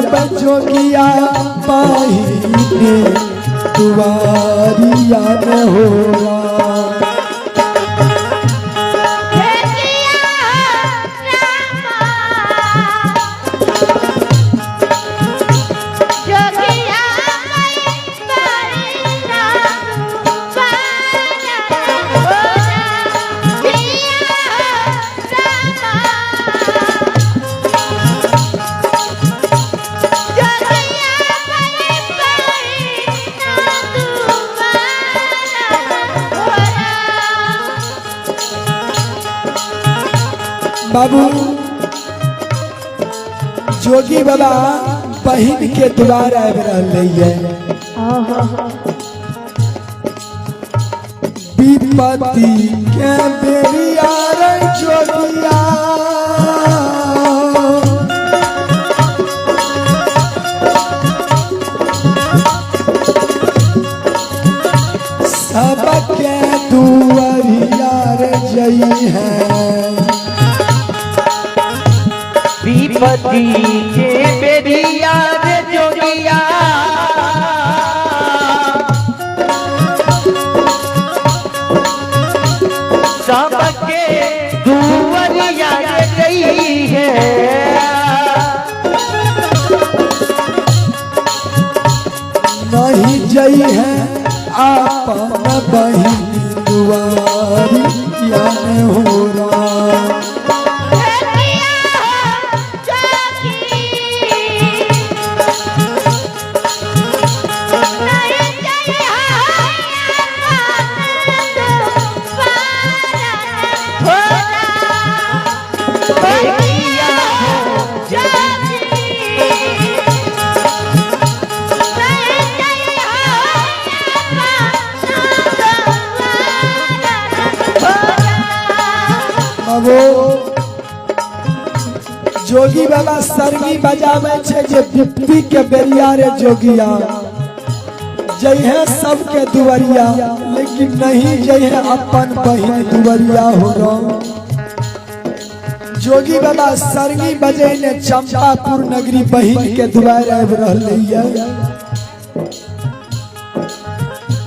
जब जोगिया बहिने दुआरिया न हो बाबू। जोगी बाबा बहिन के द्वार आबि रहलै ये। विपत्ति के बेरिया रे जोगिया, सबके दुआरिया रे जई है। विपत्ति के बेरिया रे जोगिया, सबके दुआरिया रे गई है। नहीं जई है आपन बहिन दुआरिया न हो रहा। बाबू जोगी बाबा सरगी बजावे छे जे विपत्ति के बेरिया रे जोगिया, जइहे सबके दुआरिया, लेकिन नहीं जइहे अपन बहिन दुआरिया हो रो। जोगी बाबा सरगी बजेने चंपापुर नगरी बहिन के दुआर आबि रहलै ये।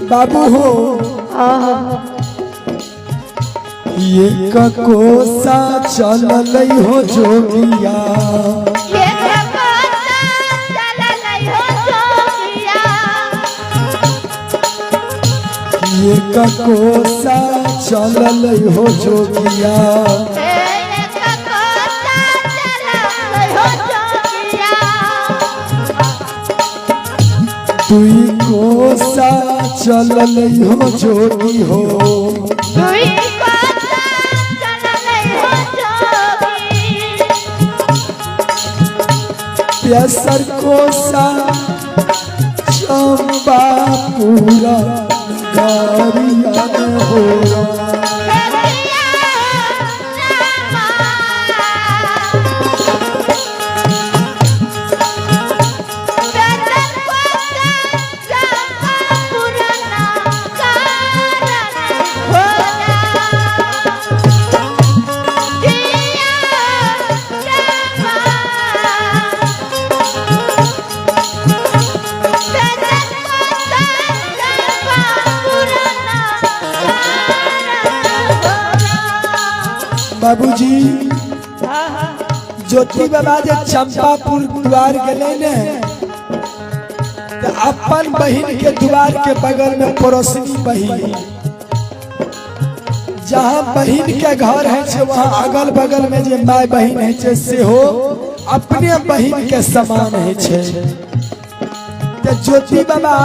बाबू हो ये कोसा चललै हो जोगिया, ये कोसा चललै हो जोगिया, दुई कोसा चललै हो जोगी हो, प्यासर कोसा चंबा पूरा नगरिया में हो। बाबूजी ज्योति बाबा जे चंपापुर द्वार गेले ने त अपन बहिन के द्वार के बगल में पड़ोसनी बहिन, जहाँ बहिन के घर है छे वहाँ अगल बगल में जे my बहिन है छे सेहो अपने बहिन के समान है छे। त ज्योति बाबा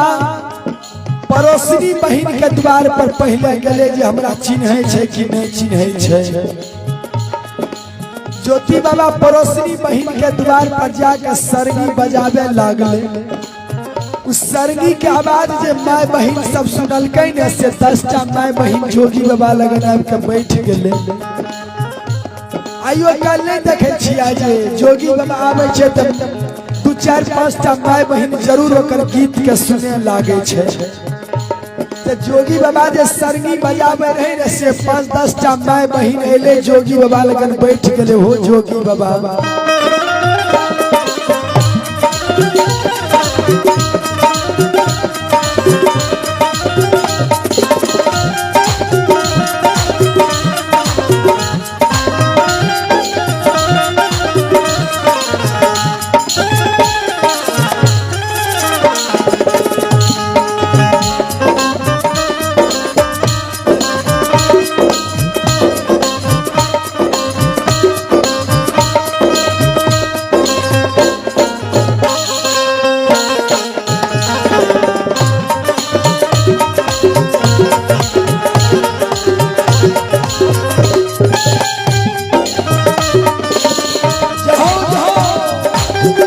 पड़ोसनी बहिन के द्वार पर पहले गेले जे हमरा चिन्है छे कि नहीं चिन्है छे। ज्योति बाबा पड़ोसनी बहिन के द्वार पर जाकर सरगी बजावे लागले। उस सरगी के आवाज जे my बहिन सब सुनलकै ने से 10टा my बहिन जोगी बाबा लगन आबि के बैठ गेले। आइयो काल नहीं देखे छियै जे जोगी बाबा आबै छै तऽ 2 4 5टा my बहिन जरूर ओकर गीत के सुने लागे छै। तऽ जोगी बाबा जे सरगी बजाबै रहे ने से 5 10टा my बहिन एले जोगी बाबा लगन बैठ गेले। हो जोगी बाबा जहो जहो।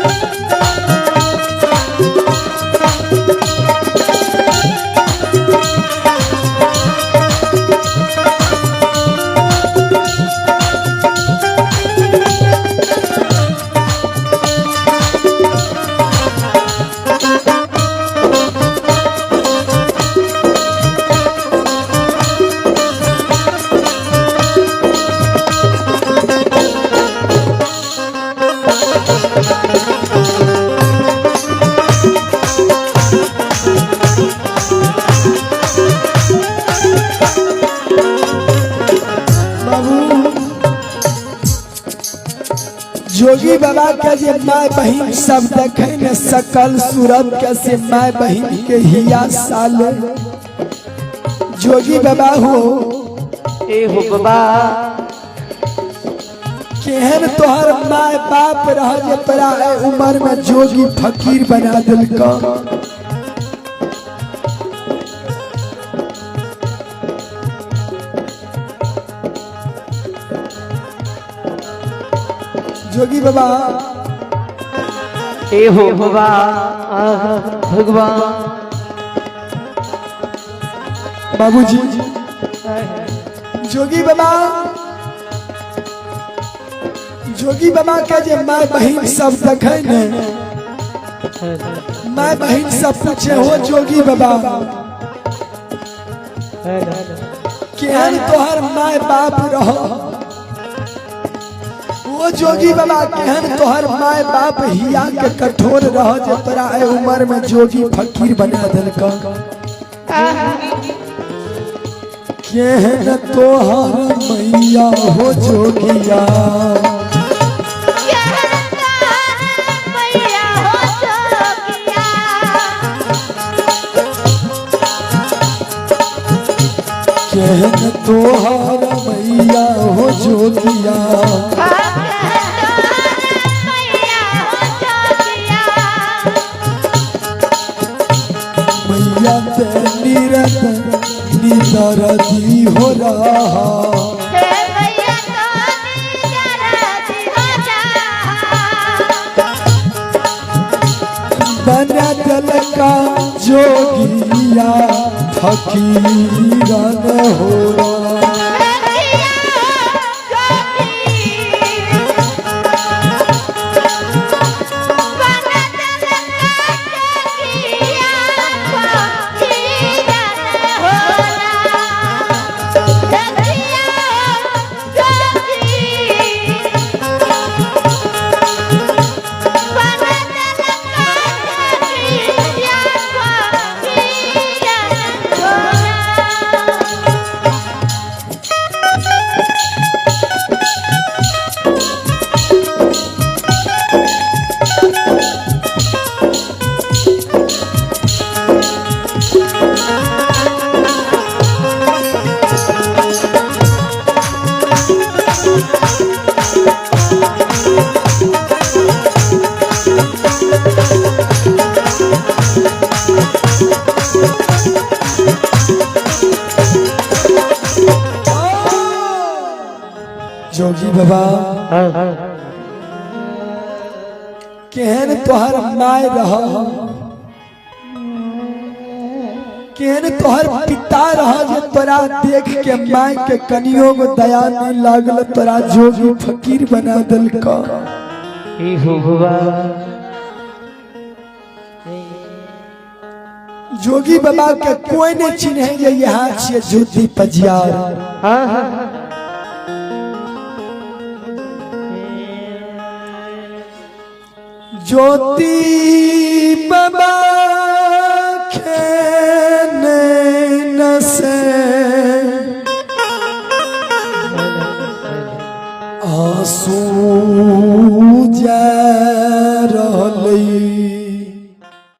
बाबू जोगी बाबा के जे माय बहिन सब देखे ने सकल सूरत के से माय बहिन के हिया साल जोगी बाबा हो ए हो बाबा केहन तोहर माय बाप रह जे तोरा ए उम्र में जोगी फकीर बना दिलका। जोगी बाबा ए हो बाबा आहा, भगवान बाबूजी जोगी बाबा जोगी बाबा के जे माय बहिन सब देखे ने माय बहिन सब पूछे हो जोगी बाबा केहन तोहर माय बाप रहो। वो जोगी बाबा केहन तोहर माय बाप हिया के कठोर रह जे तोरा ए उम्र में जोगी फकीर बना देलका। केहन तोहर मैया हो जोगिया मैया हो जोगिया केहन तोहर मैया हो जोगिया मैया हो जोगिया मैया ते निरत निदर दी हो रहा हे मैया तो निजरती हो जा बना दिलका जोगिया फकीरन हो रखिया जोगी बनत लगा जोगिया फकीरन होला रखिया जोगी बनत लगा जोगिया फकीरन होला। जोगी बाबा केहन तोहर माय रह केहन तोहर पिता रह जे तोरा देख के माय के कनियो गो दया नहीं लागल तोरा जोगी फकीर बना दिलका। ए हो बाबा जोगी बाबा के कोई नहीं चिन्हे जे यहाँ छिए ज्योति पजियार। हाँ हाँ ज्योति बाबा के नैन से आंसू।